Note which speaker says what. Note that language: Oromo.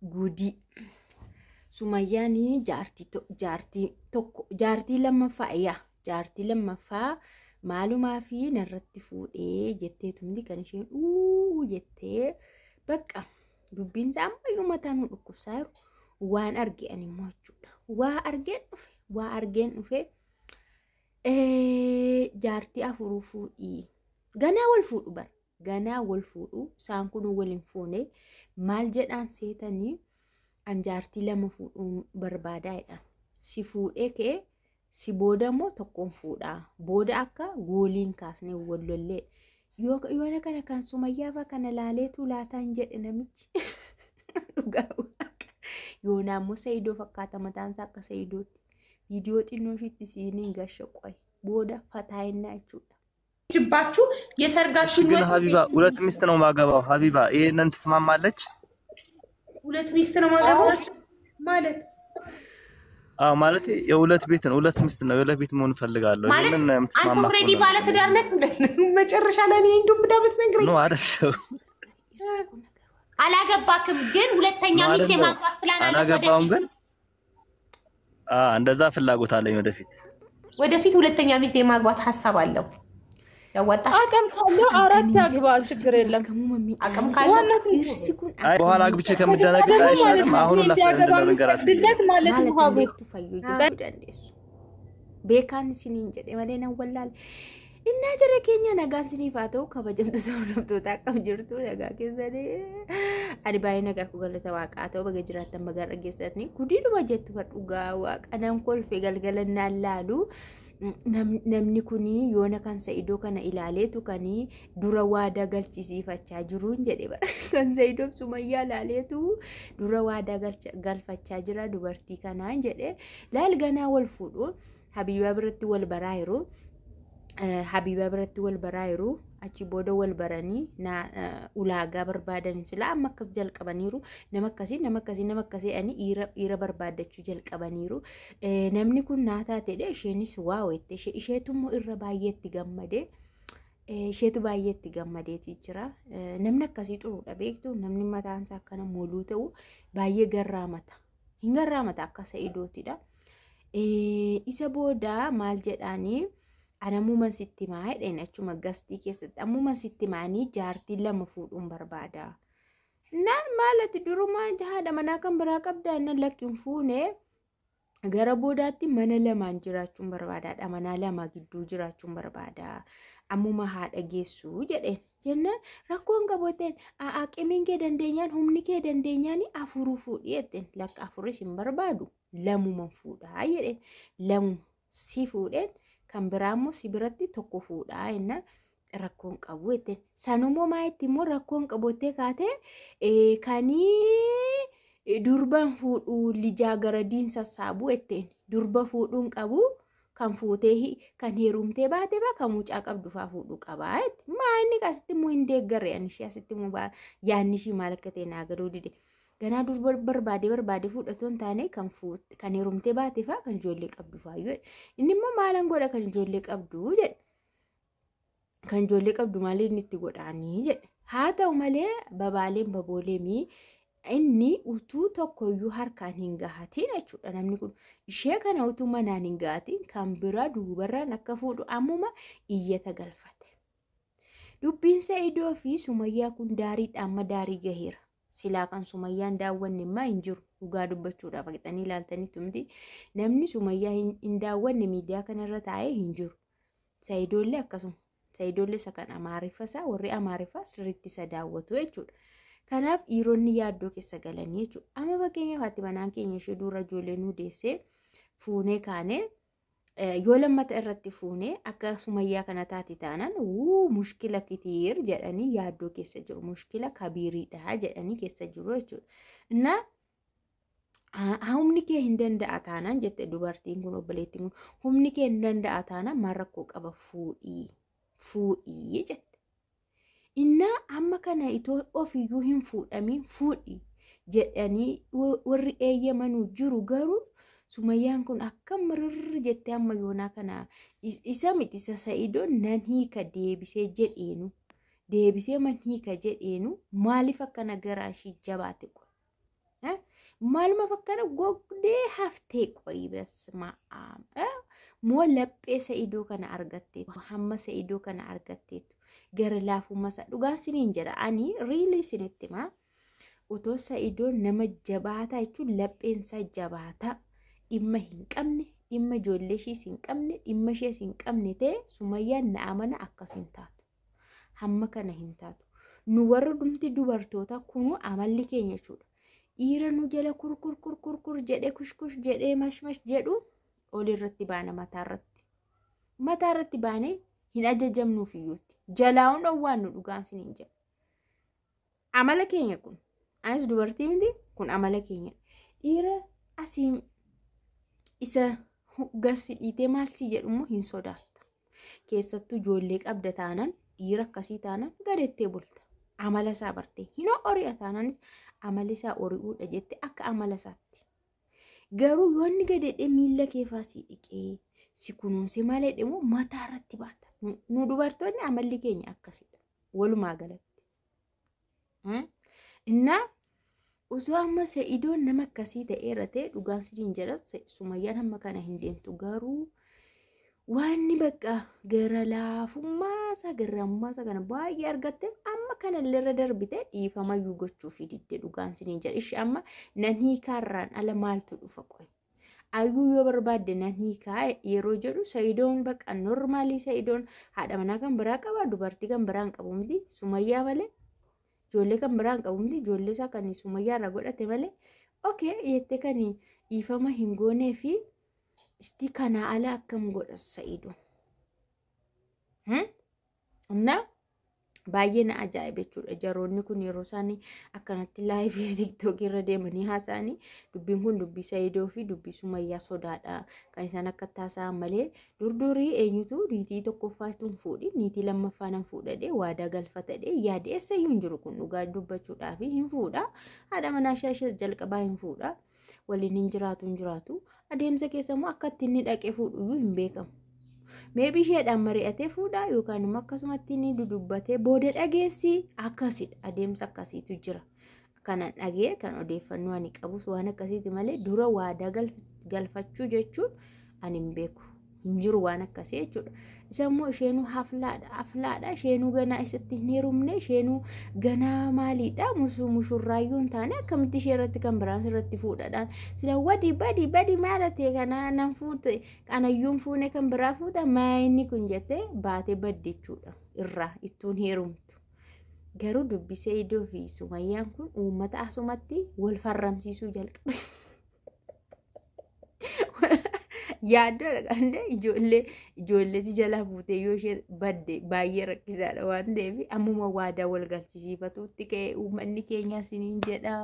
Speaker 1: Gudii. Sumayyaan jaartii tokko, jaartii lammaffaa, yaa jaartii lammaffaa maalumaa fi narratti fuudhee jetteetumti kan isheen uu jettee bakka dubbiin isaa ammayyuu mataa nu dhukkubsaa jiru waan arge ani immoo jechuudha. Waa argeen dhufe, waa argeen dhufe, jaartii afuruu fuudhii. Ganaa wal fuudhu bara. Ganaa wal fuudhu, isaan kun wal hin fuune. Maal jedhaan seetanii? An jaartii lama fuudhuun barbaadaa jedhan. Si fuudhee ka'ee si booda immoo tokkoon fuudhaa. Booda akka gooliin kaasnee wal lollee. Yoona kana kan Sumayyaa fa'aa kana laaleetu laataan jedhe namichi. Dhugaa Waaqa. Yoonaa immoo Sayidoo fakkaata, mataan isaa akka Sayidootti. Viidiyoo xinnoo ishiitti siiniin gasha qoy. Booda fataayinnaa jechuudha.
Speaker 2: ጅባችሁ
Speaker 3: እሺ
Speaker 2: የሰርጋችሁን
Speaker 3: ግን
Speaker 2: ወጪ
Speaker 3: ሀቢባ ሁለት ሚስት ነው ማገባው። ሀቢባ ይሄንን ትስማማለች?
Speaker 2: ሁለት ሚስት ነው ማገባው ማለት?
Speaker 3: አዎ፣ ማለት የሁለት ቤት ነው፣ ሁለት ሚስት ነው፣ የሁለት ቤት መሆን እፈልጋለሁ።
Speaker 2: ማለት
Speaker 3: ይሄንን
Speaker 2: አንተ
Speaker 3: የምትስማማ
Speaker 2: ኦልሬዲ
Speaker 3: ከሆነ
Speaker 2: ባለ ትዳር ነህ። መጨረሻ ላይ እኔ እንደውም ብዳ ብትነግረኝ
Speaker 3: ነው አይደል?
Speaker 2: አላገባክም፣ ግን ሁለተኛ
Speaker 3: ነው
Speaker 2: ሚስት
Speaker 3: አይደለም?
Speaker 2: የማግባት ፕላን አለ
Speaker 3: አላገባውም
Speaker 2: ወደፊት?
Speaker 3: ግን እንደዛ ፍላጎት አለኝ ወደፊት።
Speaker 2: ወደፊት ሁለተኛ ሚስት የማግባት ሀሳብ አለው። ያዋጣሽ
Speaker 4: አቅም ካለው አራት ያግባ፣ ችግር የለም።
Speaker 2: አቅም ካለው
Speaker 4: ዋናው
Speaker 1: Dhirsi kun
Speaker 3: አይ በኋላ አግብቼ ከምደነግጥ
Speaker 4: ደግሞ ማለት
Speaker 3: አይሻልም?
Speaker 4: ነው
Speaker 3: አሁኑ
Speaker 4: እኔ እንዲያገባ
Speaker 3: ልንገራት ብዬ
Speaker 4: የምፈቅድለት
Speaker 3: ነው።
Speaker 4: ማለት ነው
Speaker 1: Maal
Speaker 4: ሀቡ
Speaker 1: beektu fayyuu jechuu dandeessu. Beekaan isiniin jedhe malee nan wallaale. Innaa jara keenya, nagaan isiniif haa ta'u. Kabajamtoota hordoftoota, akkam jirtu? Nagaa keessanii? Ani baay'ee nagaa koo, galata Waaqaa ta'u. Baga jiraattan, baga dhageessatanii. Gudiidhuma jettu kan dhugaa Waaqa nan kolfe galgala naan laalu. Namni kuni yoona kan Sa'idoo kana ilaaleetu kan dura waadaa galchisiifachaa jiruun jedhe bara. Kan Sa'idoof Sumayyaa ilaaleetu dura waadaa galfachaa jira dubartii kanaan jedhe. Laal, ganaa wal fuudhu, Habiibaa biratti wal baraa yeroo Habiibaa biratti wal baraa yeroo achi booda wal baranii na ulaagaa barbaadan sila amma akkas jalqabaniiru, nama akkasii, nama akkasii, nama akkasii ani dhiira barbaadachuu jalqabaniiru. Namni kun naa taateedha, isheenis waa wette, isheetu immoo irra baay'eetti gammade. Isheetu baay'eetti gammadeetii jira. Namni akkasii xuruudha beektu, namni mataan isaa akkana moluu ta'u baay'ee garraamata. Hin garraamata akka Sa'idootidha. Isa booda maal jedhaanii? Ana ammuma sitti himaa jedheen, achuma gastii keessatti ammuma sitti himaanii jaartii lama fuudhuun barbaada. Naan maal, ati duruma haadha manaa kan biraa qabdaa? Nan lakki, hin fuune, gara boodaatti mana lamaan jiraachuun barbaada, haadha manaa lama gidduu jiraachuun barbaada. Ammuma haadha geessu jedheen. Jennaan rakkoon qabu jetteen, aqimiin kee dandeenyaan, humni kee dandeenyaan afuruu fuudhi jetteen. Lakka, afuris hin barbaadu, lamuma fuudhaa jedheen. Lamuma si fuudheen kan biraa immoo si biratti tokko fuudhaa jennaan rakkoon qabu jetteen. Sanummoo maa itti immoo rakkoon qabu jettee kaatee kanii durban fuudhuu lijaa garadiin sassaabuu jetteen, durba fuudhuun qabu, kan fuutee kan heerumtee baate faa kan mucaa qabdu faa fuudhuu qabaa jette. Maa inni asitti immoo hin deeggarre, ani ishee asitti immoo yaadni ishii maal akka ta'e naa galuu dide. Ganaa durba barbaadee barbaadee fuudhatoo hin taane, kan fuute kan heerumtee baate faa kan ijoollee qabdu faa jedhe. Inni immoo maalan godha kan ijoollee qabdu jedhe. Kan ijoollee qabdu maaliin inni itti godhaanii jedhe. Haa ta'u malee babaaleen babooleemii inni utuu tokkoyyuu harkaan hin gahatiin jechuudha, namni kun ishee kana utuu manaan hin gahatiin kan biraa duubarraan akka fuudhu ammuma iyyata galfate. Dubbiin Sa'idoo fi Sumayyaa kun daariidha amma daarii gaheera. Silaa kan Sumayyaan daawwanne immoo hin jiru, dhugaa dubbachuudhaaf haqxanii ilaaltanitti miti, namni Sumayyaa hin daawwanne miidiyaa kanarra taa'ee hin jiru. Sa'idoollee akkasuma. Sa'idoollee isa kan Amaariffa isaa warri Amaariffaa sirriitti isa daawwatu jechuudha. Kanaaf dhiironni yaaddoo keessa galanii jechuudha. Amma fakkeenyaaf haati manaan keenya ishee dura ijoollee nu deessee fuunee kaanee yoo lammata irratti fuunee akka Sumayyaa kana taati taanaan, wuu mushkila kitiir jedhanii yaaddoo keessa jiru. Mushkila kabiiriidha jedhanii keessa jiru jechuudha. Innaa humni kee hin danda'a taanaan jette dubartiin kun, obboleettiin kun, humni kee hin danda'a taanaan maal rakkoo qaba, fuudhii fuudhii jette. Innaa amma kana itoo ofiyyuu hin fuudhamiin fuudhi jedhanii warri eeyyamanuu jiru, garuu Sumayyaan kun akka mirirri jettee amma yoonaa kana isa miti, isa Sa'idoon nan hiika deebisee jedheenu, deebisee man hiika jedheenu, maaliif akkana garaa ishii jabaate? Maaluma fakkana gogdee haftee qoyi basma'aam. Moo laphee Sa'idoo kana argatteetu, hamma Sa'idoo kana argatteetu, gara laafummaa isaa dhugaan siniin jedha, ani riilii sinitti himaa. Otoo Sa'idoon nama jabaataa jechuun lapheen isaa jabaataa, dhimma hin qabne, dhimma ijoollee ishees hin qabne, dhimma ishees hin qabne ta'e, Sumayyaan na amana akkas hin taatu. Hamma kana hin taatu. Nu warra dhumti dubartoota kunuu amalli keenya jechuudha. Dhiira nu jala kurkur kurkur kur jedhee, kushkush jedhee, mashmash jedhu ol irratti baana mataarratti. Mataarratti baanee hin ajajamnuuf iyyuutti. Jalaa'uun dhowwaan nu dhugaan siniin jedha. Amala keenya kun. Anis dubartii miti, kun amala keenya. Dhiira asii isa gasi dhiitee maal si jedhu immoo hin sodaatta. Keessattuu ijoollee qabda taanan, dhiira akkasii taanan gadeettee bulta. Amala isaa bartee hin ori'a taananis amalli isaa ori'uudha jette akka amala isaatti. Garuu yoo inni gadeedhee miilla keefaa si dhiqee si kunuunse malee immoo mataa irratti baata. Nu dubartoonni amalli keenya akkasidha. Walumaa galatti. Innaa osoo amma Sa'idoon nama akkasii ta'eera ta'e, dhugaan sitiin jedha, Sumayyaan hamma kana hin deemtu. Garuu waanni bakka gara laafummaa isaa, garraamummaa isaa kana baay'ee argatte, amma kanallee irra darbite dhiifamayyuu gochuufii didde, dhugaan siniin jedha. Ishee amma nan hiikaarraan ala maaltu dhufa qoy? Ayyuu yoo barbaadde nan hiikaa yeroo jedhu Sa'idoon bakka normaalii, Sa'idoon haadha manaa kan biraa qaba, dubartii kan biraa hin qabu miti Sumayyaa malee, ijoollee kan biraa hin qabu miti, ijoollee isaa kan Sumayyaa irraa godhate malee, okay jettee kan dhiifama hin goonee fi isti kanaa ala akkam godha Sa'idoon? Innaa baay'ee na ajaa'iba jechuudha. Jaroonni kun yeroo isaan akkanatti live TikTokii irra deemanii haasa'anii, dubbiin kun dubbii Sa'idoo fi dubbii Sumayyaa sodaadha. Kan isaan akka haasa'an malee, durdurii eenyutu niitii tokkoffaa tun fuudhi, niitii lammaffaa nan fuudhadhee waadaa galfatadhee yaade eessayyuu hin jiru kun, dhugaa dubbachuudhaaf hin fuudha. Haadha manaa ishee jalqabaa hin fuudha. Waliin hin jiraatu hin jiraatu. Adeemsa keessa immoo akka ittiin inni dhaqee fuudhuyyuu hin beekamu. Maybe isheedhaan mari'atee fuudha yookaan immoo akkasumatti inni dudubbatee booda dhageessi, akkasidha, adeemsa akkasiitu jira. Kanan dhagee, kan odeeffannoo ani qabus waan akkasiiti malee, dura waadaa galfachuu jechuun ani hin beeku. Hin jiru waan akkasii jechuudha. Isa immoo isheenuu haflaadha, haflaadha, isheenuu ganaa isatti hin heerumne, isheenuu ganaa maaliidha, mushurraayyuu hin taane, akkamitti ishee irratti kan biraan irratti fuudhadhaan sila wadi badi badi maala ta'e kanaa nan fuute, kanayyuu fuune kan biraa fuuta maayinni kun jettee baatee badde jechuudha irraa ittuun heerumtu. Garuu dubbi Sa'idoo fi Sumayyaan kun uummata asumatti wal farramsiisuu jalqabe. Yaaddoo dhaqandee ijoollee si jalaa fuutee yoo isheen badde baay'ee rakkisaadha waan ta'eef, ammuma waadaa wal galchisiifatuutti ka'e uummanni keenya siniin jedha.